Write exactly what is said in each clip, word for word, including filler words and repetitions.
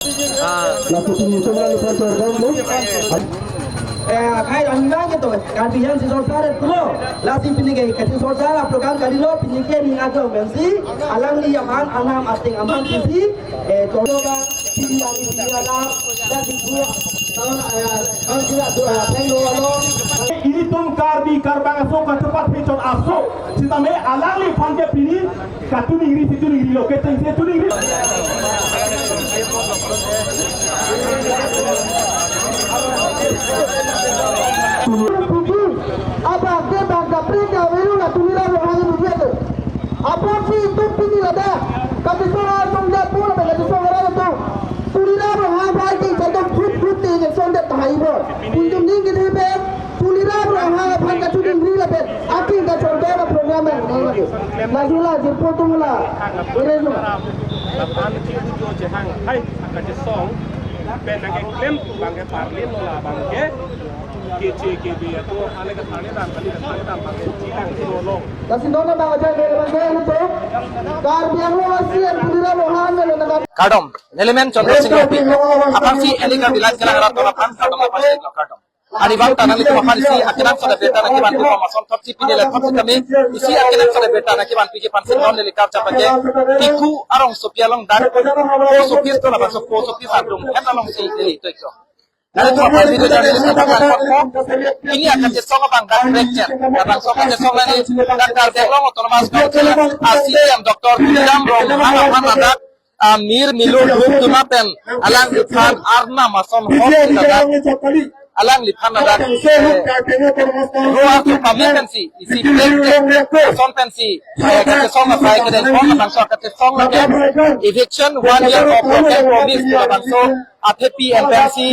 Lasi pini itum nangli phan chor dam lo. Eh, akhai rang nang gitu. Karbi yang si sorkar itu lo. Lasi pini ke, ke si sorkar program kali lo, pini ke ning aglo pensi. Alangli aman, anam ating aman pensi. Eh, coba pini lagi pini ada. Dan di dua tahun, eh, tahun dua, dua, tahun dua lo. Ilitum Karbi karbang aso kachepat hichon aso. Sitame alangliphan ke pini kachiningri, si chiningri lo, kecheng si chiningri. Apa ke bangka pria ke avelo la Tuliram Ronghang itu dia tu. Apot si itu pini ladak. Kachisong atum dia pura kachisong orang itu. Tuliram Ronghang bhai ke jadong phut phut te election dia tahai bor. Kunjung ning ke thebe. Tuliram Ronghang aphan kachiningri lapen aking kachordor a-program nang lagi. Lagi la jirpo atum la. Ere juma. Lapen si ujo chehang hai kachisong pen nangkeklem abang ke parlin lo la abang ke. Keche kebe atum ale ke parlin dan kali ke parlin dan abang ke chilang si lo. Lasi non abang aja ke abang ke itu. Karbi Anglong a-C M Tuliram Ronghang melo nang. Kardom, nelimen Chandra Sing Rongpi. Aphrangsi Eli Karbi Live kelang rat aphan kardom aphan kardom. Arnivang ta nanglitum aphan isi akenangsot abirta nangkevanpi komason thotsi pini le thotsi kami isi akenangsot abirta nangkevanpi ke aphansi non neli karjap abang ke Tiku arongsopi along dak post office do labangso post office adung hem alongsi neli toiklo. Nanglitum aphan video channel neli karjap aphan ko pini akachesong abang dak brekchet labangso kachesong nani dak Karbi Anglong Autonomous Council a-C E M Doctor Tuliram Ronghang aphan ladak ah, mir milur dhup duna pen alangliphan arnam ason hok si ladak alangliphan ladak, eh, ro archo pame pensi isi plek plek ason pensi, eh, kachesong asai kedeng pon labangso kachesong lake eviction one year of broken promise labangso athepi en pensi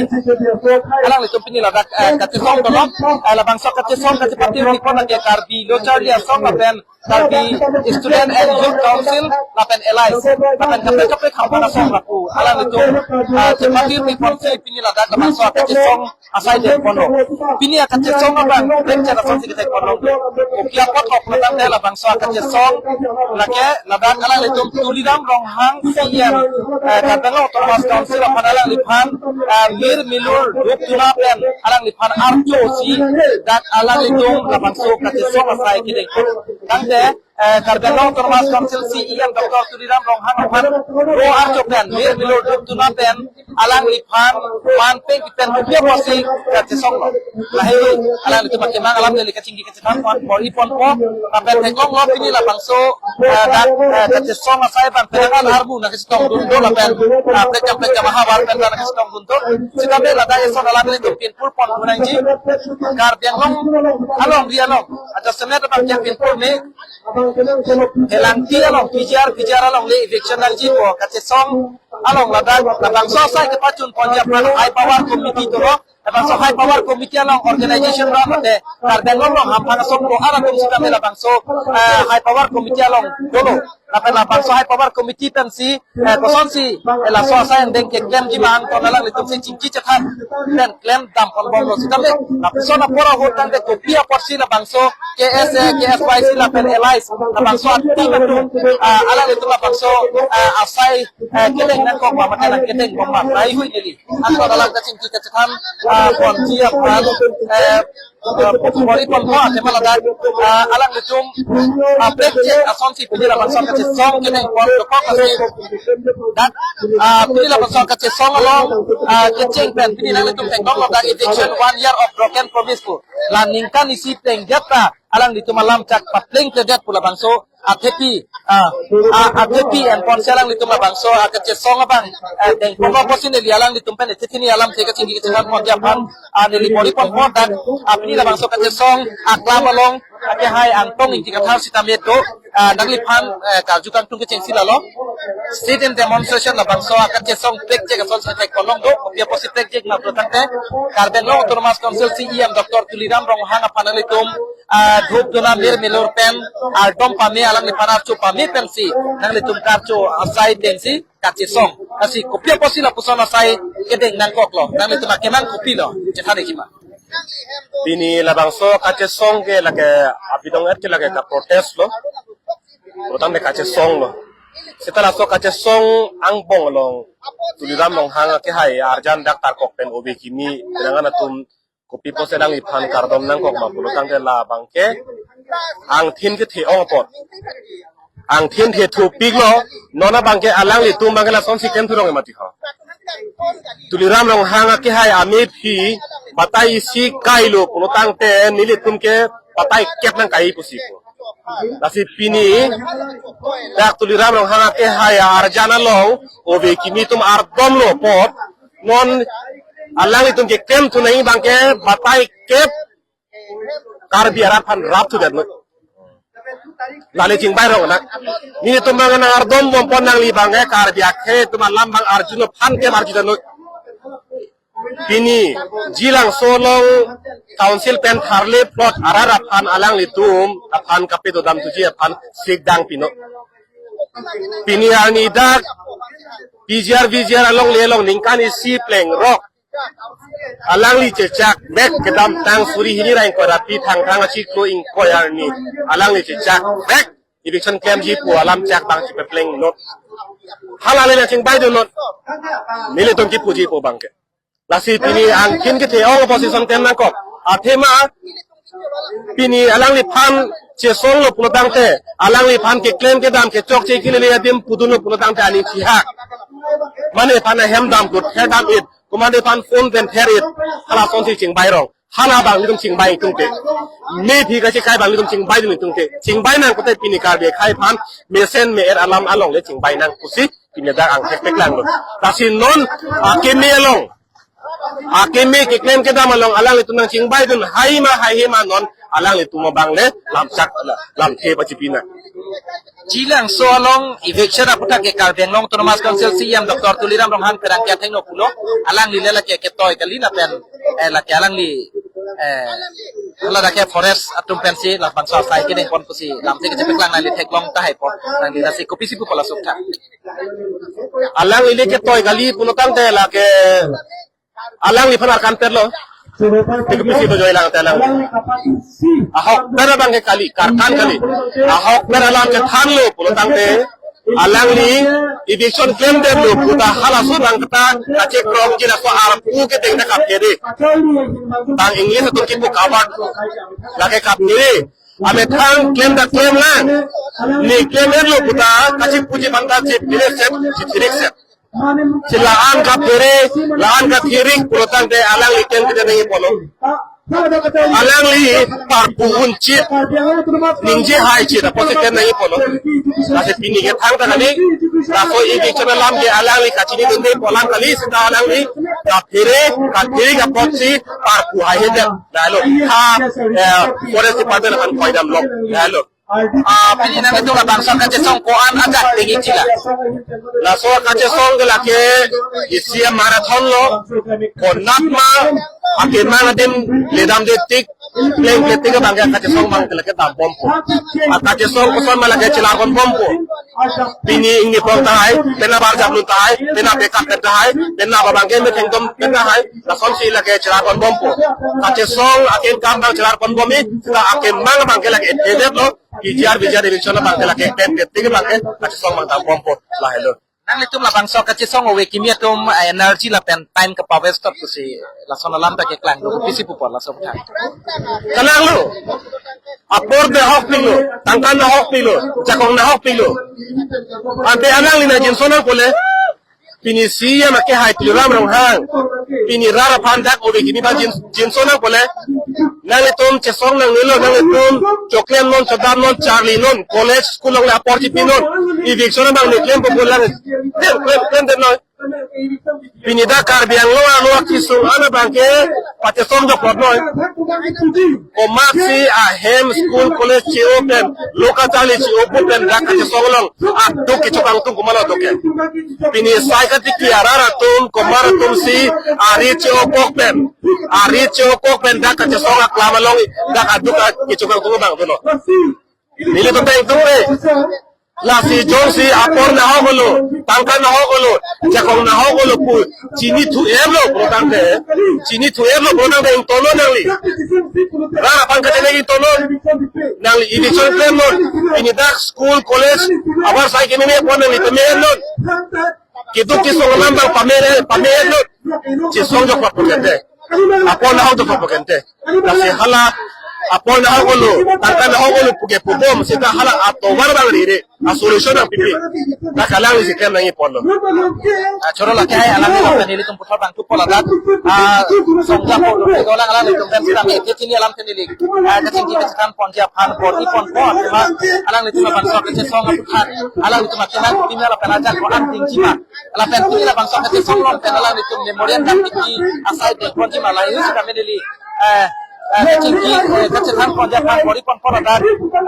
alanglitum pini ladak, eh, kachesong dolok, eh, labangso kachesong kachepatir ni pon lake Karbi Lo Charli Asong lapen Karbi Student and Youth Council lapen allies lapen kaprek kaprek akhang asong lapu alanglitum, ah, chepatir ni ponsi pini ladak labangso akachesong asai deng ponlo. Pini akachesong abang brekchet asonsi kedeng ponlo. Kopi apot ok ladak te labangso akachesong lake ladak alanglitum Tuliram Ronghang C E M, eh, Karbi Anglong Autonomous Council aphan alangliphan, eh, mir milur dhup duna pen alangliphan archo si dak alanglitum labangso kachesong asai kedeng pon. Tangte, eh, Karbi Anglong Autonomous Council C E M Doctor Tuliram Ronghang aphan ro archo pen mir milur dhup duna pen alangliphan man peng pen kopi apotsi kachesong lo. Lahei alanglitum akemang alam neli kachingki kachethan pon bor-i ponpo lapen theklonglo pini labangso, eh, dak, eh, kachesong asai abang penang an armu nangkachetongdun do lapen, eh, prekjam prekjam ahavar pen nangkachetongdun do. Sitame ladak eson alanglitum pinpur pon nangji. Karbi Anglong alongri along ajasemet abang ke pinpur me Helangti along P G R, P G R along le eviction nangjipo kachesong along ladak labangso asai kepachun ponji aphan high power committee dolo. Labangso high power committee along organization rat mate Karbi Anglong along hamphang asong ko ara atum sitame labangso, eh, high power committee along dolo. Lapen labangso high power committee pensi, eh, kosonsi, eh, laso asai angdeng keklemji ma angton alanglitum si chingki chethan pen klem dam ponbomlo sitame. Lapuson apor ahut tangte kopi apotsi labangso K S A, K S Y C lapen allies labangso atum atum, ah, alanglitum labangso, ah, asai, eh, kedeng nangkok ma mate nangkedeng bom ma laheihui neli angton alam kachingki kachethan, ah, ponji aphan, eh, eh, bor-i ponpo athema ladak, ah, alanglitum, ah, brekchet asonsi pini labangso kachesong kedeng pon dokok asi. Dak, ah, pini labangso kachesong along, ah, kecheng pen pini nanglitum theklonglo dak eviction one year of broken promise pu. La ningkan isi plengdet ta alanglitum alam chak paplengkledet pu labangso athepi, ah, ah, athepi en ponsi alanglitum labangso, ah, kachesong abang, eh, deng ponlo pusi neli alanglitum pen athepi ni alam te kachingki kachethan ponji aphan, ah, neli bor-i ponpo dak, ah, pini labangso kachesong aklam along, ah, kehai Angtong Ingti Kathar sitame do, ah, nangliphan, eh, karju kangtung kechengsi lalo. Sit-in demonstration labangso, ah, kachesong brekchet asonsi thek ponlong do, kopi apotsi brekchet ma pulotangte Karbi Anglong Autonomous Council C E M Doctor Tuliram Ronghang aphan nanglitum ah, dhup duna mir milur pen, ardom pame alangliphan archo pame pensi, nanglitum karcho asai dengsi, kachesong. Lasi kopi apotsi lapuson asai kedeng nangkoklo, nanglitum akemang kopilo, chethan ikji ma. Pini labangso kachesong ke lake abidong et ke lake kaprotest lo. Pulotangte kachesong lo. Seta laso kachesong angbong along Tuliram Ronghang akehai arjan dak tarkok pen ove kimi penang atum kopi pusi alangliphan kardom nangkok ma pulo tangte labangke angthin kethe-ong apot. Angthin thethu piklo, non abangke alanglitum abangke lasonsi klem thurong mati ho. Tuliram Ronghang akehai amephi batai isi kailo pulo tangte nelitum ke batai kep nangkai pusi pu. Lasi pini dak Tuliram Ronghang akehai arjan along ove kimi atum ardomlo apot non alanglitum keklem thunang abangke batai kep Karbi arat aphan rap thudetnon. Lale chingbai rong na. Nelitum abang nang ardom bom pon nangli abangke Karbi akhei atum alam abang arjunon aphan kep arjudetnon. Pini Jilangso along council pen tharle plot arat aphan alanglitum aphan kapedo dam thuji aphan sikdang pinon. Pini arni dak P G R V G R alongle along ningkan isi pleng rok alangli chechak vek kedamtang suri hini ra ingkoi ra phi Thangthang achiklo ingkoi arni alangli chechak vek eviction klemji pu alam chak abang chipeplengnon. Hala le nangchingbaidunnon. Nelitum kipuji pu abangke. Lasi pini angthin kethe-ong opposition klem nangkok. Athema pini alangliphan chesonglo pulo tangte, alangliphan keklem kedam kechokche kelele adim pudunlo pulo tangte aning chihak. Mane aphan ahem dam kut, her dam-it, komatne aphan phone pen ther-it, hala asonsi chingbai rong. Hala abang nelitum chingbai tungte. Mephi kachekai abang nelitum chingbaidun tungte. Chingbai nang kote pini Karbi akhei aphan mesen me-er alam alongle chingbai nang pusi pini dak angthek theklanglo. Lasi non akeme along, akeme keklem kedam along alanglitum nangchingbaidun hai ma haihe ma non alanglitum abangle lamchak lamthe pachipi nang. Jilangso along eviction aputhak ke Karbi Anglong Autonomous Council C E M Doctor Tuliram Ronghang pherangke athengno pulo, alangli le lake ketoi kali lapen, eh, lake alangli, eh, hala dak ke forest atum pensi labangso asai kedeng pon pusi lamthe kechepeklang nangli theklong tahai pon, nangli lasi kopisi pupo laso aputhak. Alangli le ketoi kali pulo tangte lake alangliphan arkan perlo. Teke pisi to joi lang te alangli. Ahokpet abangke kali, karkan kali. Ahokpet alam chethanlo pulo tangte alangli eviction klemdetlo puta halaso nangketa kachekrokji laso arpu kedeng ta kaphere. Bang English atum kipu covered. Lake kaphere. Amethang klem ta klem lang. Ne klemdetlo puta kachipuji aphan ta chiphirik set, chiphirik set. Si la-an kaphere, la-an kathirik pulo tangte alangli klem kete nangji pulo. Alangli parpu unchit, ningje haichit apotsi klem nangji pulo. Lasi pini ke thangta kali, laso eviction alam ke alangli kachinidunde pu alam kali, seta alangli kaphere, kathirik apotsi parpu haihedet. Lahelo, ha, eh, forest department aphan koidamlo. Lahelo. Ah, pini nanglitum labangso kachesong ko-an ajat tinggi chila. Laso kachesong ke lake isi a-marathon lo, konat ma akemang adim ledamde tik, plengple tik abangke kachesong abangke lake dambompo. Ah, kachesong koson ma lake chelar ponbompo. Pini ingni pong tahai, pena bar jablu tahai, pena pekat tahai, pena abangke methengdom tahai, lasonsi lake chelar ponbompo. Kachesong akenkam abang chelar ponbom-i, seta akemang abangke lake edetlo. P G R V G R eviction abangke lake pen detik abangke kachesong abang dambompo, lahelo. Nanglitum labangso kachesong ove kimi atum, eh, energy lapen time kapa-waste tot pusi lason alam ta keklanglo, pisi pupo laso aputhak. Klanglo. Apor nahokpiklo, tangka nahokpiklo, jakong nahokpiklo. Ante alangli nangjinso nangpo le. Pini C E M akehai Tuliram Ronghang. Pini rat aphan dak ove kimi aphan jin, jinso nangpo le. Nanglitum chesong nangnelo, nanglitum choklemnon, chodamnon, charlinon, college, school along le apor chipinon. Eviction abang ne klempo pu lang. Klem, klem, klemdetnon. Pini dak Karbi Anglong arlo akesung an abangke pachesong dokoknon. Komatsi ahem school college che-o pen, local charli che-o pu pen dak kachesong along aduk kechokangtung komatlo adoke. Pini sai katiki arat atum, komat atumsi ari che-o kok pen, ari che-o kok pen dak kachesong aklam along dak aduk kechokangtung abang dono. Nelitum ta ingtungre. Lasi jongsi apor nahok olo, tangka nahok olo, jakong nahok olo pu chinithu-etlo pulotangte, chinithu-etlo pulotangte ingtonlo nangli. Rat aphan kachele ingtonlo. Nangli eviction klemnon. Pini dak school, college, abar sai kememe apot nangli pame-etnon. Keduk kesung alam abang pame-, pame-etnon. Chesong jokpa pu kente. Apor nahok jokpa pu kente. Lasi hala apor nahok olo, tangka nahok olo pu ke pubom seta hala atovar abang rire a solution nangpipe. Dak alanglisi klem nangji ponlo. Ah, choro lake hai alam ni lam kan ilitum puthot bang tu pola dak. Ah, songja po do lang alanglitum kan sitame kechini alam kan ili. Ah, kachingki kachethan ponji aphan bor-i ponpo athema alanglitum abang sok kachesong aphan alanglitum akenan pini lapen ajak ko-an dingji ma. Lapen pini labangso kachesong along pen alanglitum memorial dak kipi asai dengponji ma, lahei sitame neli, eh, eh, kachingki, eh, kachethan ponji aphan bor-i ponpo ladak,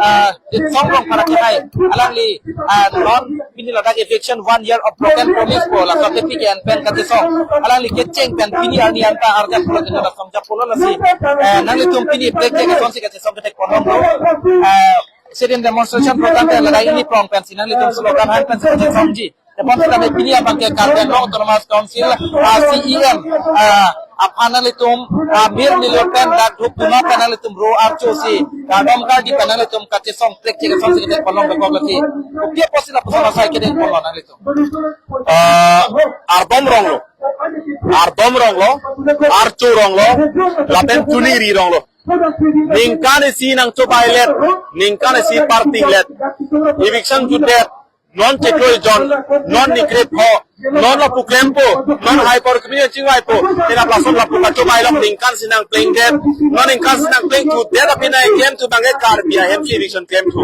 eh, Ditsong Rongphar akehai alangli, eh, non pini ladak eviction one year of broken promise pu laso P K N pen kachesong alangli kecheng pen pini arni anta arjap pulo kena langsong jap pulo lasi, eh, nanglitum pini break ke kachesong si kachesong ketek ponlonglo, eh, sit-in demonstration program pen ladak ili prong pensi nanglitum slogan hang pensi kachesongji. Tepon sitame pini abang ke Karbi Anglong Autonomous Council, ah, C E M, ah, aphan nanglitum, ah, mir milur pen dak dhup duma pen nanglitum ro archo si, ah, dom kardi pen nanglitum kachesong trek chekesong si ketek ponlong bekok lasi. Kopi apotsi lapuson asai kedeng ponlong nanglitum? Ah, ardom ronglo. Ardom ronglo. Archo ronglo. Lapen chuningri ronglo. Ningkan isi nangchobailet. Ningkan isi partinglet. Eviction jutdet. Non chekroi jon, non nikrep ho, non lapu klempo, non hai por kemini chingvaipo, tena lason lapu kachobai lok ningkan isi nangplengdet, non ningkan isi nangplengthudet aphi nangklemthu abang ke Karbi ahem si eviction klemthu.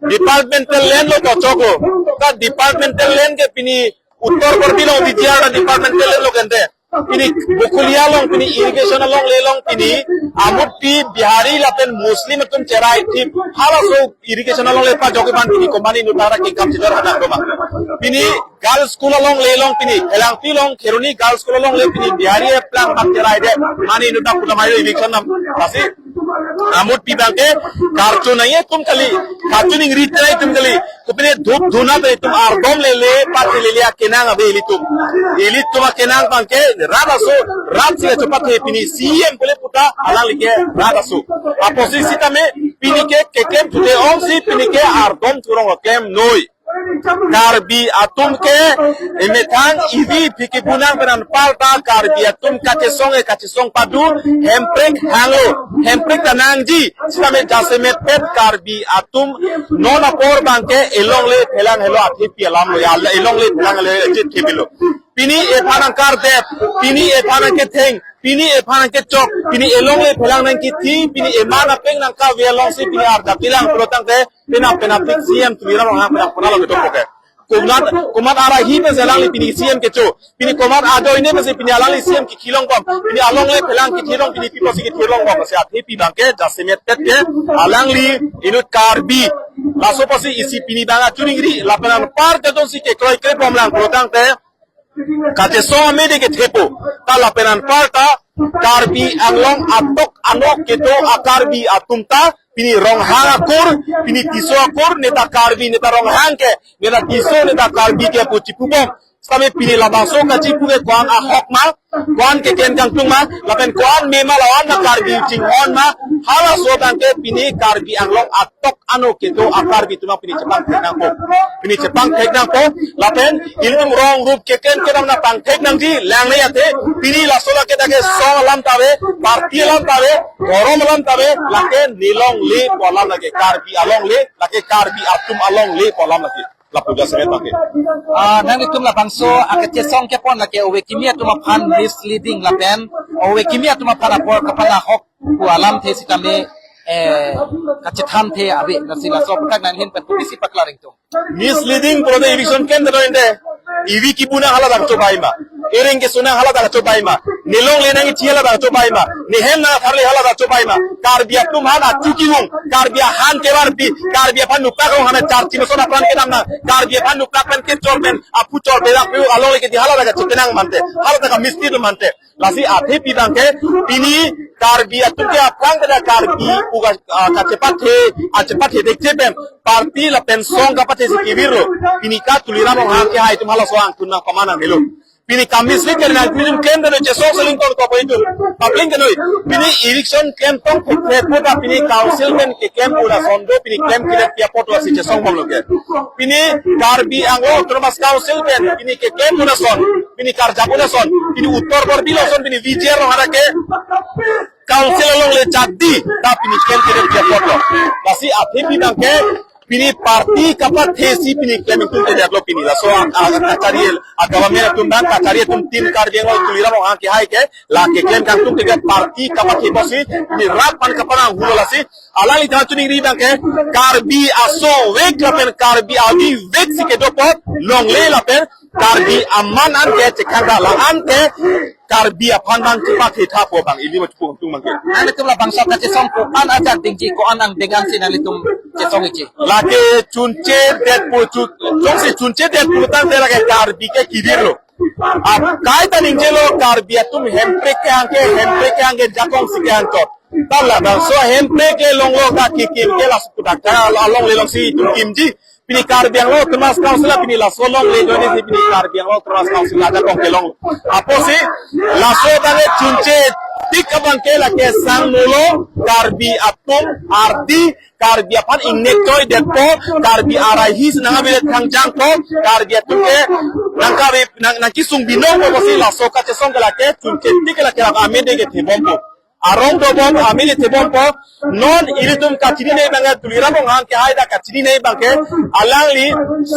Departmental land lo tochoklo, ta departmental land ke pini Uttar Karbi Anglong D G R ta departmental land lo kente. Pini Bokolia along, pini irrigation alongle along, pini amutpi Bihari lapen Muslim atum cherai thip halaso irrigation alongle pajok abang pini komani nutara kingkam chidor hanang doma. Pini girls school alongle along, pini Elangpi along Kheroni girls school alongle pini Bihari eplang mat cherai de. Mani nuta puna mayo eviction nam. Lasi amutpi abang ke karcho nangji atum kali, karcho ningri cherai atum kali. Kopine dhup dhuna pen itum ardom lele, party lele akenang ave ilitum. Ilitum akenang abang ke rat aso, rat si kachopat he pini C E M pule puta alangli ke rat aso. Apotsi sitame pini ke keklemthude ongsi pini ke ardom thurong klemnoi. Karbi atum ke emethang evi phiki bunang pen anparta Karbi atum kachesong e kachesong padu, Hemprek hanglo, Hemprek ta nangji, sitame jasemet pet Karbi atum non apor abang ke elongle phelang helo athepi alam lo ya, elongle phelang helo ya, chit thepilo. Pini ephan angkar dep, pini ephan angketheng, pini ephan angkechok, pini elongle phelang nangkethi, pini eman apeng nangkave alongsi pini arjap tilang pulotangte, pena pena pik C M Tuliram Ronghang pena puna lo ketok poke. Komat, komat arahi pen si alangli pini C M kecho. Pini komat ajoine pen si pini alangli C M kikhilongbom. Pini alongle phelang kithilong pini pi apotsi kithilongbom. Si athepi abang ke jasemet pet ke alangli inut Karbi. Laso apotsi isi pini abang achuningri lapen anpar jadon si kekroi krebom lang pulotangte. Kachesong amede kethepo. Ta lapen anparta Karbi Anglong atok ano kedo a-Karbi atum ta pini Ronghang akur, pini Tisso akur, neta Karbi, neta Ronghang ke, neta Tisso, neta Karbi ke pu chipubom. Sitame pini labangso kachipu ke ko-an ahok ma, ko-an keken kangtung ma, lapen ko-an me ma, la-an ma Karbi chinghon ma, halaso abang ke pini Karbi Anglong atok ano kedo a-Karbi atum pini chepangthek nangpo. Pini chepangthek nangpo, lapen ilitum rong rup keken kedam nangpangthek nangji, lang le athe, pini laso lake ta kesong alam ta ave, party alam ta ave, dhorom alam ta ave, lake ne longle pu alam lake, Karbi alongle, lake Karbi atum alongle pu alam lake. Lapu jasemet lake. Ah, nanglitum labangso akachesong kepon lake ove kimi atum aphan misleading lapen ove kimi atum aphan apor kapanahok pu alamthe sitame, eh, kachethan the ave, lasi laso aputhak nanghin pen kopisi paklar ingtung. Misleading pulote eviction klem ta do ente. Evi kibunang hala dak chobai ma. Ereng kesonang hala dak chobai ma. Ne longle nangkethi hala dak chobai ma. Ne hem nangtharle hala ta chobai ma. Karbi atum aphan achu kevung, Karbi ahan kevarpi, Karbi aphan nuktak rong hana charchi mason apran kedam nang, Karbi aphan nuktak pen kechor pen, aphu chor pen, api along leke di hala ta kachekenang mante, hala ta kamisti do mante. Lasi athe pi abang ke, pini Karbi atum ke aphrang kada Karbi uga, ah, kachepathe, achepathe dekche pen, party lapen song kapathe si kevirlo. Pini ka Tuliram Ronghang kehai atum halaso angkun nangpaman nangnelo. Pini kamisli ke nang pini klem kano chesong seling ton kopo itum. Papling kano pini election klem tong kekre kota pini council pen keklem pura sondo pini klem kilet pia poto si chesong bomlo ke. Pini Karbi Anglong Autonomous Council pen pini keklem pura son, pini karja pura son, pini uttor bor bilo son, pini V G R Ronghang ke council along le jadi, ta pini klem kilet pia poto. Lasi athe pi abang ke, pini party kapathe si pini klem ingtungte detlo pini. Laso a, a, kachari a government atum abang kachari atum team Karbi Anglong Tuliram Ronghang kehai ke, la keklem kangtungte ke party kapathe pusi, pini rat pen kapanang hulo lasi. Alangli ta choningri abang ke, Karbi asovek lapen Karbi avivek si kedo apot, longle lapen Karbi aman an ke chekhang ra la an ke, Karbi aphan abang chepathe tha pu abang ili ma chepung tung abang ke. Nanglitum labangso kachesong ko-an ajat dingji, ko-an angdeng an si nanglitum chesong ikji? Lake chunche det pu chu, jongsi chunche det pu tangte lake Karbi ke kevirlo. Ap kaita ningjelo Karbi atum Hemprek kehang ke, Hemprek kehang ke jakong si kehang chot. Ta labangso Hemprek le longlo ka kekim ke laso pu dak along le long si itum kimji. Pini Karbi Anglong Autonomous Council pini laso along le join si pini Karbi Anglong Autonomous Council ajakong kelong. Apotsi laso abang ke chunche tik abang ke lake sang nulo Karbi atum ardi Karbi aphan ingnek choi detpo, Karbi arai his nang abilet khangjangpo, Karbi atum ke nangkavi nang nangkesung binong po pusi laso kachesong ke lake chunche tik ke lake lap amede kethe bompo. Arong dobom, amede kethe bompo. Non ilitum kachininei abang ke Tuliram Ronghang kehai ta kachininei abang ke, alangli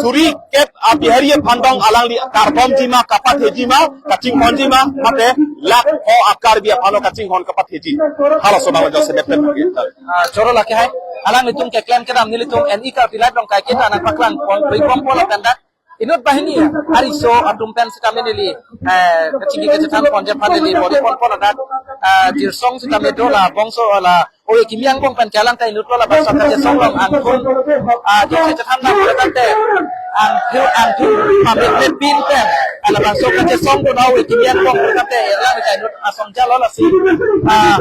suri kep a Bihari aphan dong alangli karbomji ma, kapatheji ma, kachinghonji ma, mate lake ho a Karbi aphan lo kachinghon kapatheji. Halaso abang jose depten. Ah, choro lake hai. Alanglitum keklem kedam nelitum N E Karbi Live along kaiketa nangpaklang pon, pon, pon, pon, lapen dak inut banghini ariso atum pen sitame neli, eh, kachingki kachethan pon jephan neli bor-i ponpo ladak, ah, jirsong sitame do labangso la ove kimi angbong pen kelang ta inutlo labangso kachesong along angkun, ah, jok kachethan nang tangte angthu angthu pamit mepin pen, ah, labangso kachesong do na ove kimi angbong tangte alang ta inut asong jalo lasi, ah,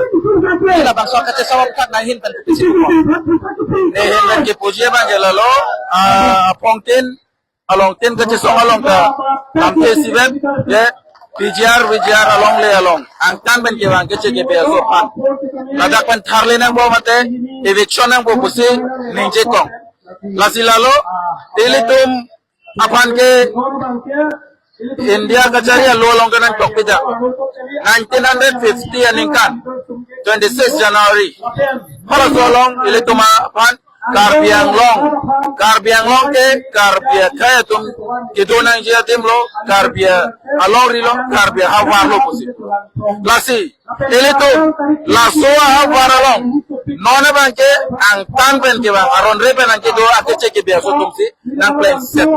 labangso kachesong kat nanghin pen kisi. Ne hin pen kepuji abang ke lalo, ah, apongtin along tin kachesong along ta, lamte sibep, je, P G R, V G R along le along, angtan pen kevang keche kebi aso aphan. Ladak pen tharle nangpo mate, eviction nangpo pusi, ningje kong. Lasi lalo, ilitum aphan ke, India kachari alo along ke nangtok pida. Nineteen hundred fifty aningkan, twenty-six January. Halaso along, ilitum aphan, Karbi Anglong, Karbi Anglong ke Karbi akhei atum kedo nangji adim lo, Karbi alongri lo, Karbi ahavar lo pusi. Lasi, ilitum, laso ahavar along, non abang ke angtan pen kevang, aron re pen nangkedo akeche kebi aso atum si, nangplengset.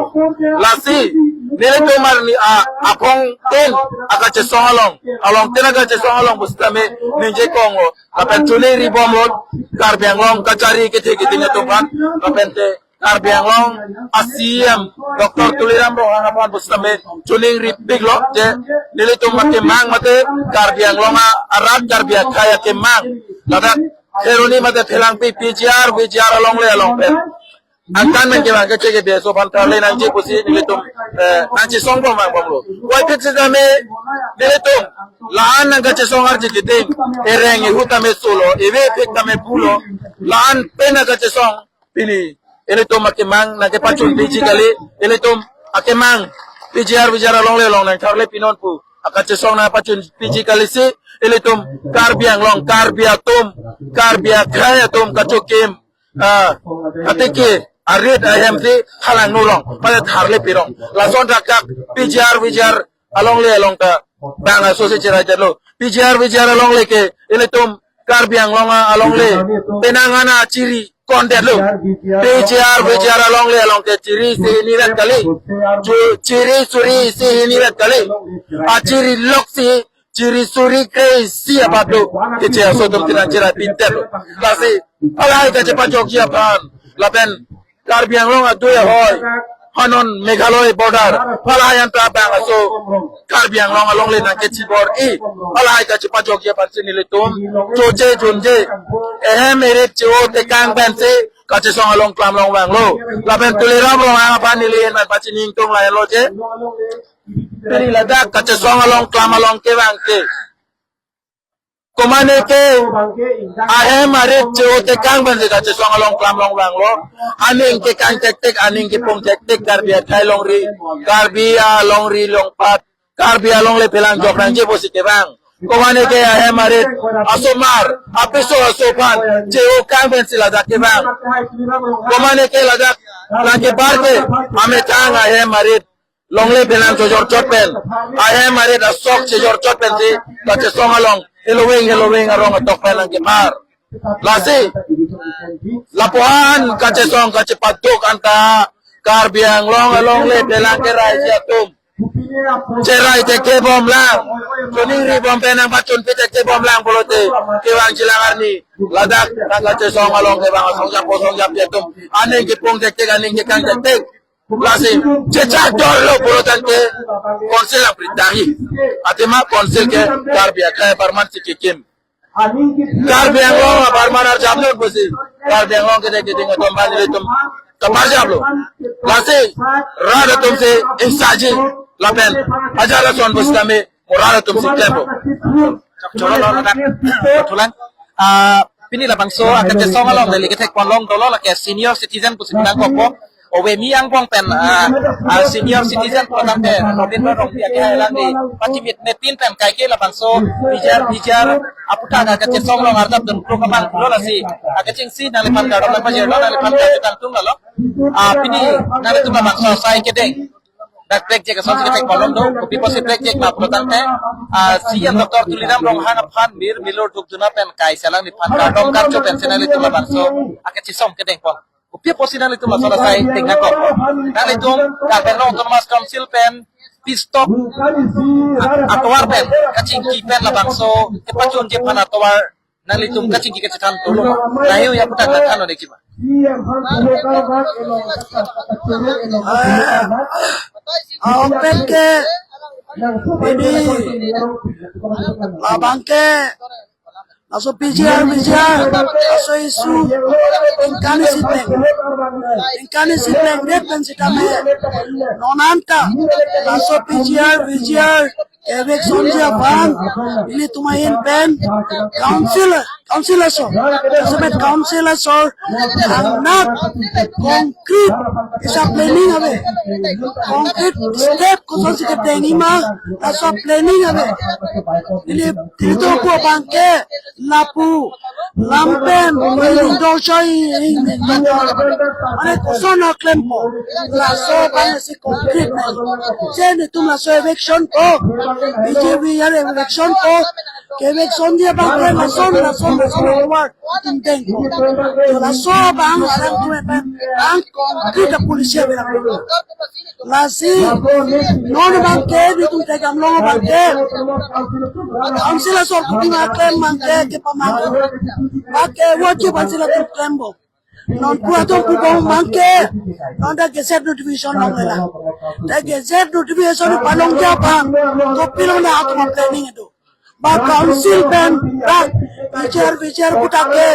Lasi, nelitum arni a, apongtin akachesong along, along tin akachesong along pusitame, ningje kong lo, lapen choningri bomlo, Karbi Anglong kachari kethe keding atum aphan, lapen te Karbi Anglong a C E M Doctor Tuliram Ronghang aphan pusitame choningri piklo, je nelitum akemang mate Karbi Anglong a arat Karbi akhei akemang. Ladak Kheroni mate Phelangpi P G R, V G R along le along pen angtan pen kevang keche kebi aso aphan tharle nangji pusi nelitum, eh, nangchesong bom mang bomlo. Puvoiphit sitame nelitum la-an nangkachesong arji keding, ereng ehu tame solo, eve phit tame pulo, la-an pen nangkachesong pini, ilitum akemang nangkepachun piji kali, ilitum akemang P G R V G R along le along nangtharle pinon pu akachesong nangpachun piji kali si, ilitum Karbi Anglong, Karbi atum, Karbi akhei atum kachokim, ah, atiki arit ahem si halang nulong, pada tharle pirong. Lason dak dak P G R V G R along le along ta bang aso si cherai detlo. P G R V G R along le ke ilitum Karbi Anglong along le penang ana chiri kon detlo. P G R V G R along le along ke chiri si hini vet kali. Chu-, chiri suri si hini vet kali. Achiri lok si chiri suri kre isi abadu keche aso atum tinang chirapintet. Lasi halahai kachepajokji aphan lapen Karbi Anglong adui ahoi hanon Meghalaya border halahai anta bangso Karbi Anglong alongle nangkechibor-i halahai kachepajokji aphan si nelitum choche junje ehem erit che-o tekang pensi kachesong along klam along vanglo. Lapen Tuliram Ronghang aphan neli en man pachini ingtung lahenlo je, pini ladak kachesong along klam along kevang ke, komatne ke ahem arit che-o tekang pensi kachesong along klam along vanglo. Aning kekang tektek, aning kepung tektek, Karbi akhei longri, Karbi alongri longpat, Karbi alongle phelang jok nangji pusi kevang. Komatne ke ahem arit asomar, apiso aso aphan che-o kang pensi ladak kevang. Komatne ke ladak nangkebar ke amethang ahem arit longle phelang chojor chot pen, ahem arit asok chojor chot pensi kachesong along heloving heloving arong atok pen nangkepar. Lasi lapuan kachesong kachepaduk anta Karbi Anglong alongle phelang keraiji atum cherai thekthe bomlang, choningri bom pen nangpachunpi thekthe bomlang pulote kevangji lang arni ladak nangkachesong along kevang asong japo song japi atum aning kepung tektek, aning kekang tektek. Lasi chechak dolo pulo tangte council apri tahi. Athema council ke Karbi akhei apharman si kekim. Karbi Anglong apharman arjapnon pusi Karbi Anglong kede kede ngetom bang nelitum kaparjaplo. Lasi rat atum si ingsaji lapen ajala son pusitame mo rat atum si klempo. Chokchoro lo ladak. Thulang. Ah, pini labangso akachesong along neli kethek ponlong dolo, lake senior citizen pusi nangkokpo. Ove mi angbong pen, ah, ah, senior citizen pulo tangte Robindra Rongpi akhei alangli pachimit ne tin pen kaike labangso P G R, P G R aputhak akachesong along arjapdun kruk abang pulo, lasi akachingsi nangliphan kardom nangpajirlo, nangliphan kardom tangtung lalo. Ah, pini nanglitum labangso asai kedeng dak black jack asonsi kethek ponlong do, kopi pusi black jack ma pulo tangte, ah, C M Doctor Tuliram Ronghang aphan mir milur dukduna pen kaisa alangliphan kardom karcho pensi nanglitum labangso akachesong kedeng pon. Kopi pusi nanglitum laso asai tengnangkok. Nanglitum Karbi Anglong Autonomous Council pen peace talk atovar pen kachingki pen labangso kepachunji aphan atovar nanglitum kachingki kachethan dolo ma? Lahei aputhak nangthan un-e ji ma? Ah, ah, open ke ini labang ke laso P G R, P G R, laso issue ningkan isi pleng, ningkan isi plengdet pen sitame non anta laso P G R, P G R eviction ji aphan ilitum ahin pen council, council asor, jasemet council asor, anak concrete isi aplanning ave, concrete step kosonsi kedengji ma, laso aplanning ave. Ili, ilitum pu abang ke lapu lam pen ilitum dorsoi, mane koson aklempo, laso abang si concrete nang. Je nelitum laso eviction ko, B J P ya eviction ko, ke eviction dia abang ke lason, lason, lason award itum dengpo. Laso abang alang tu pen ang concrete policy abang. Lasi non abang ke nelitum ke gamlong abang ke council asor kutima klem abang ke kepamang abang ke wajib council atum klempo. Non pu atum pu bom abang ke non ta gazette notification longlelang. Ta gazette notification palongji aphan kopilo na atum planning do. Ba council pen dak P G R, P G R aputhak ke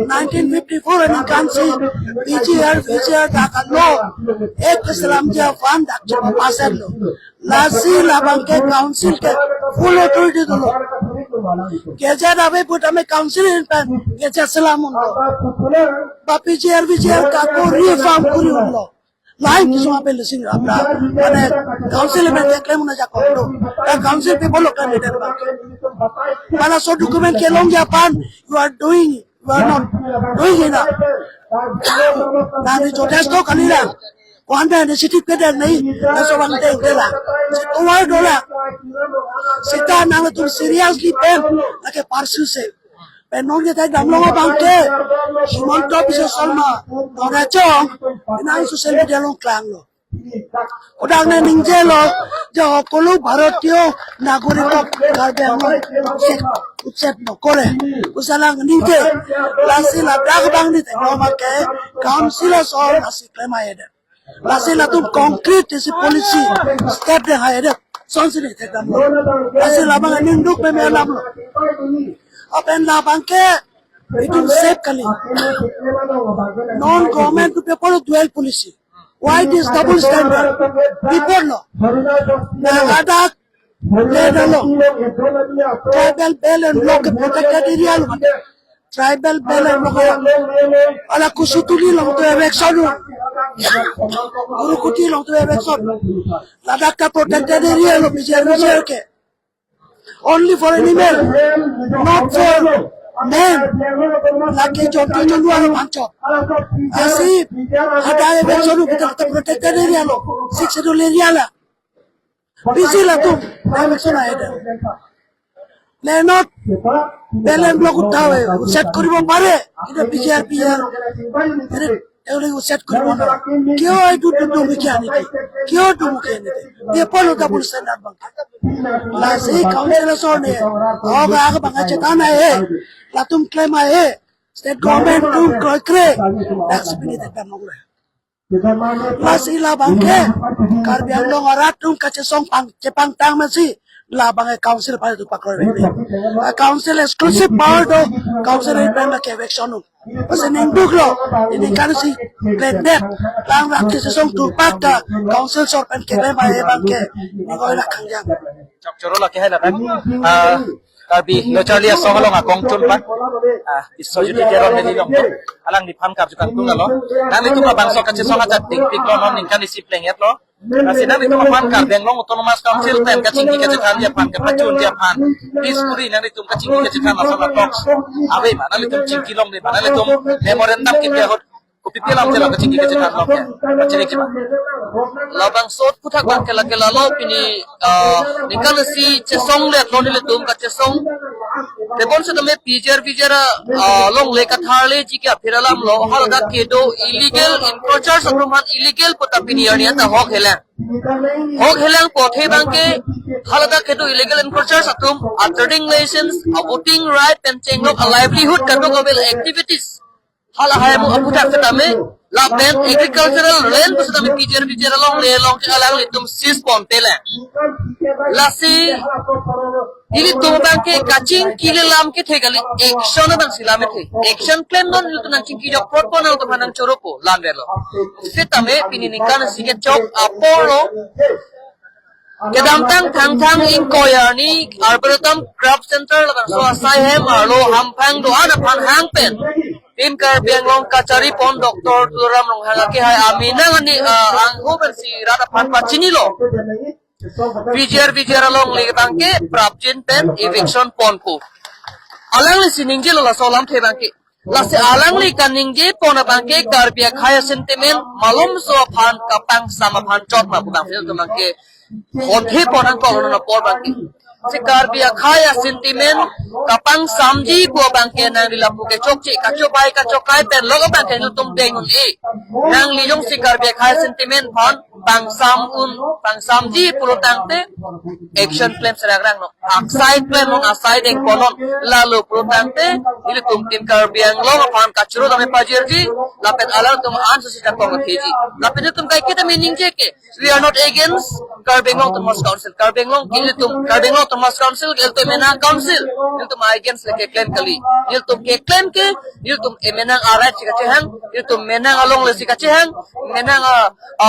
nineteen fifty-four aningkan si P G R, P G R dak a-law act keselamji aphan dak chepapass lo. Lasi labang ke council ke full authority dolo. Gazette ave putame council ahin pen gazette selam unlo. Ba P G R, P G R ako reform kuri unlo. Lain kisung apel sing apna, mane council pen keklem un-e ajakong do. Ta council people lo kan leader ba. Mane laso document kelongji aphan, you are doing, you are not doing enough. Nangli jotesto kalilang. Ko-an pen initiative kedeng nangji, laso abang dengdelang. Seta tovar dolang. Seta nanglitum seriously pen lake pursue se. Pen non ke ta damlong abang ke Himanta Biswa Sarma, Dr. Chong, nang social media along klanglo. Kodang ne ningjelo, je hokolo Bharatiyo Nagorik of Karbi Anglong se utset nokore. Usalang ningje, lasi ladak abang ni theklong abangke, council asor lasi klem ahedet. Lasi latum concrete isi policy step deng ahedet. Sonsi ni thekdamlo. Lasi labang aning duk meme alamlo. Lapen labangke itum safe kali. Non government to people dual policy. Why this double standard? People lo. Nagadak le dalo. Tribal belt and block ke protected area lo. Tribal belt and block. Ala Kusutuli along to eviction lo. Gurukuthi along to eviction. Ladak ke protected area lo, B J R, B J R ke. Only for animal, not for man. Lake jontu nunua lo pancho. Lasi, ada eviction lo, kita, kita protected area lo. Sixth Schedule area la. Busy latum, eviction ahedet. Lenot, belt and block uthave, utset koribo pare, kita B J R, B J R. Ere, ere utset koribo na. Kyo ai du du du mikya ni. Kyo du mikya ni. Ye polo double standard abang. Lasi council asor ne. Hoga aga bang achetan ahe. Latum klem ahe. State government tum kroikre. Dak sipini thekdam nokre. Lasi labangke Karbi Anglong arat atum kachesong pang chepangtang masi labangke council pai tu pakroi vek. Council exclusive power do, council pen ke eviction lo. Lasi ningduk lo, ini kan si krendet lang rak chesong turpak ta council asor pen keklem abangke ning oi lak kangjang. Chok choro lake hai ladak. Ah, Karbi Lo Charli Asong along akongchun abang. Ah, Biswajit Teron neli long. Alangliphan karju kangtung alo. Nanglitum labangso kachesong ajat dingpik lo, non ningkan isi plengjet lo. Lasi nanglitum aphan Karbi Anglong Autonomous Council pen kachingki kachethanji aphan, kapachunji aphan. Peacefully nanglitum kachingki kachethan lason la talks ave ma, nanglitum chingki longde ma, nanglitum memorandum kepi ahut kopi pi alam chelang kachingki kachethan long ke. Kachingki ma. Labangso aphuthak abangke lake lalo pini, ah, ningkan isi chesonglet lo nelitum kachesong. Tebon setame P G R V G R, ah, longle katharleji ke aphi alam lo, haladak kedo illegal encroachers atum aphan illegal pu ta pini arni anta hok helang. Hok helang pu athe abangke haladak kedo illegal encroachers atum a trading license, a voting right pen chenglok a livelihood kadokave activities. Hala hai mo aphuthak setame, lapen agricultural land pu setame P G R V G R alongle along ke alanglitum seize ponpe le. Lasi, ilitum abangke kachingki le lam kethe kali, action abang si lam kethe. Action plan non ilitum nangchingki jok prot pon nangtum aphan nangchoropo, lam velo. Setame pini ningkan isi kechok apor lo. Kedamtang Thangthang ingkoi arni Arboretum Craft Center labangso asai hem arlo hamphang do-an aphan hang pen Team Karbi Anglong kachari pon Doctor Tuliram Ronghang akehai amenang ani, ah, angho pensi rat aphan pachinilo. P G R V G R alongle abangke prapjin pen eviction ponpo. Alangli si ningjelo laso alamthe abangke. Lasi alangli kaningje pon abangke Karbi akhei asentiment malomso aphan kapangsam aphan chot ma pu abang ilitum abangke konthe pon nangkok lo non apor abangke. Si Karbi akhei asentiment kapangsamji pu abangke nangli lapu kechokche kachobai kachokai pen lok abangke ilitum deng un-e. Nangli jongsi Karbi akhei asentiment aphan pangsam un, pangsamji pulo tangte action plan serangrang no. Aksai plan non, asai deng pon non. Lalo pulo tangte ilitum Team Karbi Anglong aphan kachoro tame pajirji, lapen alangtum an susi jakong keji. Lapen ilitum kaiketa meningje ke, we are not against Karbi Anglong Autonomous Council. Karbi Anglong ke ilitum, Karbi Anglong Autonomous Council ke ilitum amenang council. Ilitum against le keklem kali. Ilitum keklem ke, ilitum amenang a right si kachehang, ilitum amenang alongle si kachehang, amenang a, a,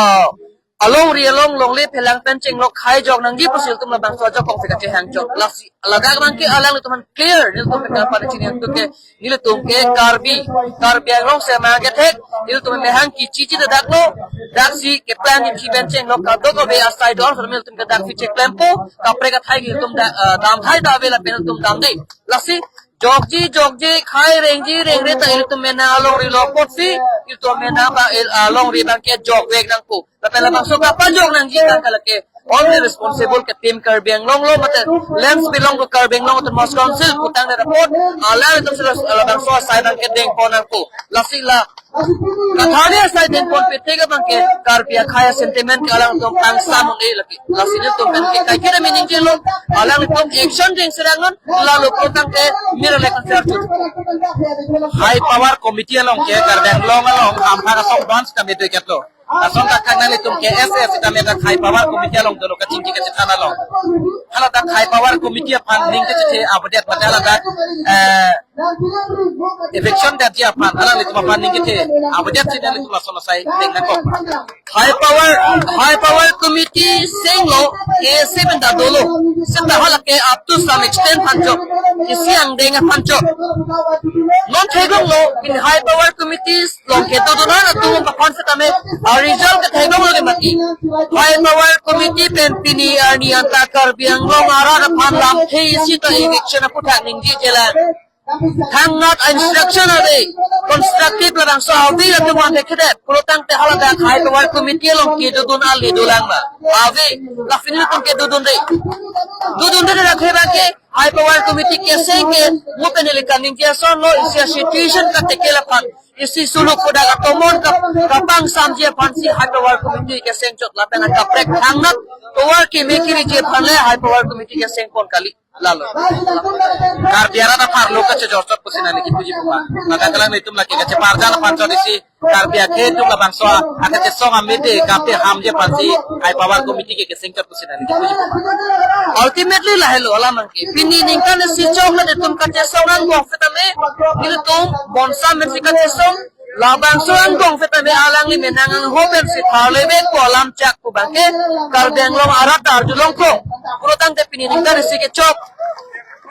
alongri along longle phelang pen chenglok khai jok nangji pusi ilitum labangso ajakong si kachehang chot. Lasi ladak abangke alanglitum aphan clear, nelitum pen kapan chini ilitum ke, nelitum ke Karbi, Karbi Anglong sema kethek, nelitum mehang kichi chi dak lo, daksi keplang kichi pen chenglok kadokave asai do-an, nelitum ke daksi cheklempo, kaprek athai nelitum da, eh, damthai ta ave lapen nelitum damde. Lasi jokji jokji, khai rengji rengre ta ilitum amenang alongri lo apotsi, ilitum amenang abang, eh, alongri abangke jokvek nangpo. Lapen labangso kapanjok nangji tangka lake All the responsible ke Team Karbi Anglong lo mate lands belong to Karbi Anglong Autonomous Council putangte apot alanglitum si labangso asai nangkedeng pon nangkok. Lasi la kathari asai deng ponpe tik abang ke Karbi akhei asentiment ke alangtum pangsam un-e lake. Lasi nelitum pen ke kaiketa meaning jelo, alangtum action deng serang non, lalo putangte mir le konser chut. High Power Committee along ke Karbi Anglong along ampha asong dance kami doi ketlo. Lason ta khang nanglitum K S A sitame ta High Power Committee along dolo kachingki kachethan along. Hala ta High Power Committee aphan ning kachethe avedet mate hala ta, eh, eviction detji aphan alanglitum aphan ning kethe avedet si nanglitum lason asai deng nangkok. High Power, High Power Committee senglo, K S A pen ta dolo. Seta hala ke up to some extent aphan chok. Isi angdeng aphan chok. Non theklonglo, pini High Power Committee along kedo dona na tu ma konsep kami, a result ke theklonglo ke mati. High Power Committee pen pini arni anta Karbi Anglong arat aphan lamthe isi ta eviction aputhak ningje chelang. Thangnat instruction ave, constructive labangso ave latum ante kedet, pulotangte hala ta High Power Committee along kedodun ali dolang ma. Ave, la pini tum kedodunde. Dodunde la kheba ke, High Power Committee keseng ke, mo pen ili kaningje asonlo, isi situation kateke laphan, isi suluk kodak atomon kap-, kapangsamji aphan si High Power Committee keseng chot lapen kaprek thangnat, power keme kiriji aphan le High Power Committee keseng pon kali. Lalo. Karbi arat aphan lo kachejor chot pusi nangli kipuji puma. Maka kalang itum lake kacheparjan aphan chot isi Karbi akhei atum labangso akachesong amede kape hamje aphan si High Power Committee ke keseng chot pusi nangli kipuji puma. Ultimately lahelo alam angke. Pini ningkan isi chong na itum kachesong angbong setame. Nelitum bonsam pen si kachesong. Labangso angbong setame alangli menang angho pen si tharle ave ko alam chak pu abang ke Karbi Anglong arat arjulongkok. Pulotangte pini ningkan isi kechok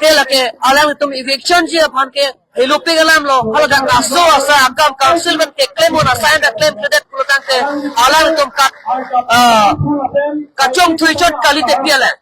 ke lake alanglitum eviction ji aphan ke helopik alam lo. Hala ta aso asa akam council pen keklem un asai ta klemkledet pulotangte alanglitum kat, ah, kachongthui chot kalite pi alang.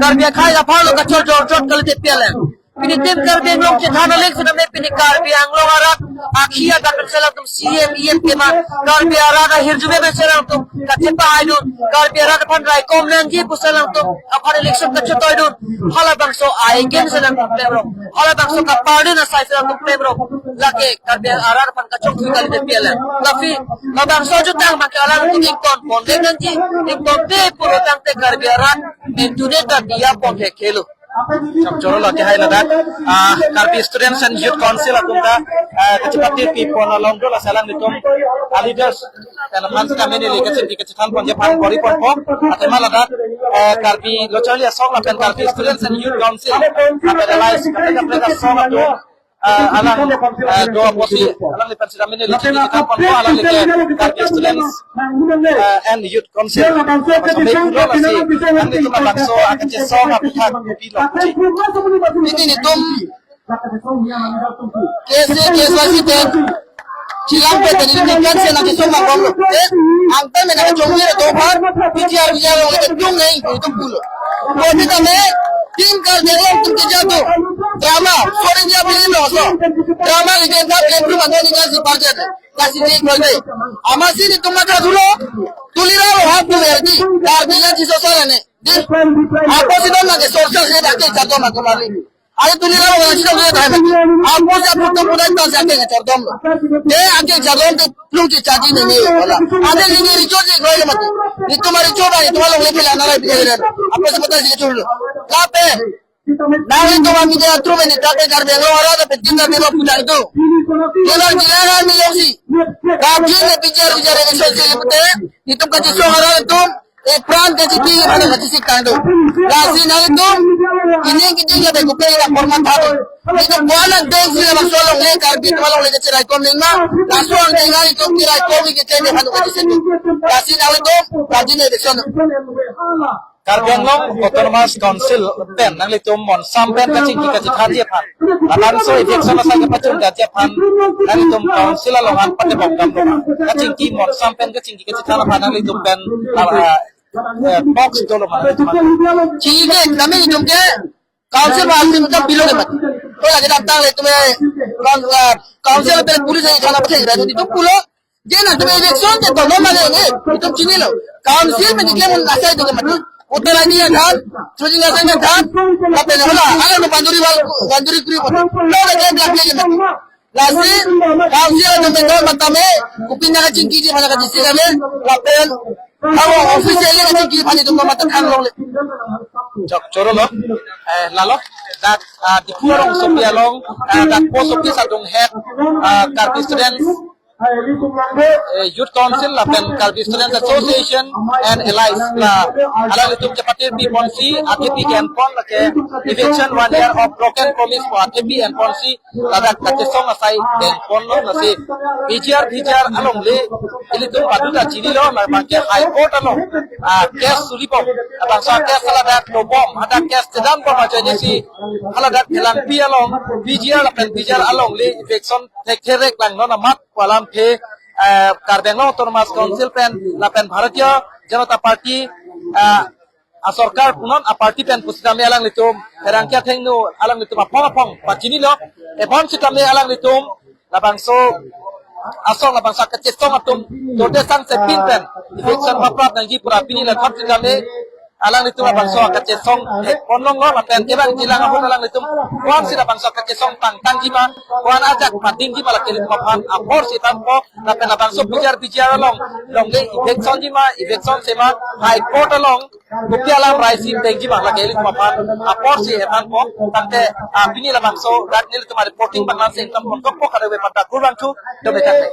Karbi akhei aphan lo kachor jor chot kalite pi alang. Pini Team Karbi Anglong chethan alek setame pini Karbi Anglong arat akhi agat pen si alangtum C M, E M keman, Karbi arat ahirjume pen si alangtum kachepahaidun, Karbi arat aphan raikom nangji pu si alangtum aphan election kachetoidun. Halabangso aigen si alangtum klemrong, halabangso kapardin asai si alangtum klemrong. Lake Karbi arat aphan kachongthui kalite pi alang. Tapi labangso ajutang abang ke alangtum ington pon nangji, ingtonte pulotangte Karbi arat entune ta diya pon thekthe lo. Chokchoro lo ke hai ladak, ah, Karbi Students and Youth Council atum ta, ah, kachepate pi pon along dolo si alanglitum, ah, leaders, kan aphan si kami neli kachingki kachethan ponji aphan bor-i ponpo, athema ladak, eh, Karbi Lo Charli Asong lapen Karbi Students and Youth Council, lapen allies, kaprek kaprek asong atum, ah, alang, ah, do apotsi, alanglitum si kami neli kachingki kachethan ponpo, alangli ke Karbi Students, ah, and Youth Council. Kami pulo lasi, nanglitum labangso akachesong aputhak kopilo pusi. Pini nelitum K S A, K S Y C pen chelang pen nelitum ningkan isi nangkesong nangbomlo. Eh, angtan pen nangkechongji atum aphan, P G R, V G R along le tung nai, itum pulo. Kosita me, Team Karbi Anglong atum keja atum. Drama, foreign ya film lo so. Drama le jen thap le film anong ningkan isi parjat. Lasi je koi de. Amatsi nelitum matha thulo. Tuliram Ronghang pu merdi. Karbi alanglitum si social ne. Di. Opposition nangke social se dak ke jadon atum ali. Ari Tuliram Ronghang si social ne dak. Opposition atum pudai ta si ake jadon. De ake jadon te plung ke jadi ne ne. Wala. Ade ini recho je koi mati. Nelitum recho ba nelitum along le pila nara bi. Opposition mata si chul. Lape. Nanglitum amedia through pen nelitum ke Karbi Anglong arat pen tin ta bima putar tu. Kila kila kami yong si. Kami ne bijar bijar ini so si pute. Nelitum kachesong arat atum. Epran kachipi mana kachesik tang tu. Lasi nanglitum. Ini kita kita kupe ina format thatu. Nelitum kuanan deng si labangso along le Karbi atum along le kacheraikom ningma. Laso angdeng nelitum cheraikom ni kachene hanu kachesik tu. Lasi nanglitum. Lasi ne deson. Karbi Anglong Autonomous Council pen nanglitum monsam pen kachingki kachethanji aphan, labangso eviction asai kapachundatji aphan nanglitum council along an patebok damlo ma? Kachingki monsam pen kachingki kachethan aphan nanglitum pen, ah, eh, box dolo ma nanglitum aphan? Chingki ke kami nelitum ke council ma nelitum pilo ke mat. To lagi datang le tum, eh, coun-, ah, council pen police thana pathe ra nelitum pulo. Je nangtum eviction ke tono mane ne, itum chinilo. Council pen keklem un asai do ke mati. Hotel aji yang kan, shooting aja yang kan, tapi hala, hala no panduri wal, panduri kri pun. Lo lagi black lagi. Lasi, kau sih ada mentor matame, kupin naga chingki ji mana kaji sih kami, lapen, kalau officially kaji singki pani itu mata kan long le. Chok choro lo, eh, lalo, dak, ah, Diphu arongsopi along, ah, dak post office adung head, ah, Karbi Students, eh, Youth Council lapen Karbi Students Association and Allies la alanglitum chepatir pi ponsi athepi ke-en pon lake eviction one year of broken promise pu athepi en ponsi ladak kachesong asai deng ponlo. Lasi P G R V G R alongle ilitum padu ta chinilo, labang ke High Court along, ah, case suli bom, labangso case haladak dobom, hadak case chedan bom ajoine si haladak Phelangpi along P G R lapen V G R alongle eviction thekherek lang non amat pu alam ke, eh, Karbi Anglong Autonomous Council pen lapen Bharatiya Janata Party, eh, asorkar punon aparty pen pusitame alanglitum pherangke athengno alanglitum aphong aphong pachinilo. Ebon sitame alanglitum labangso asong labangso kachesong atum tote sang sepin pen eviction paprap nangji pura pini lathot sitame alanglitum labangso kachesong hek ponlonglo lapen kevang jilang ahut alanglitum konsi labangso kachesong tangtang jima, kon ajak pading jima lake ilitum aphan apor si tangpo, lapen labangso P G R V G R along longle eviction jima, eviction sema High Court along kopi alam rai si deng jima lake ilitum aphan apor si etangpo. Tangte, ah, pini labangso dak nelitum reporting banglang sing tam kontok po kada we panta kurang thu dome tangte.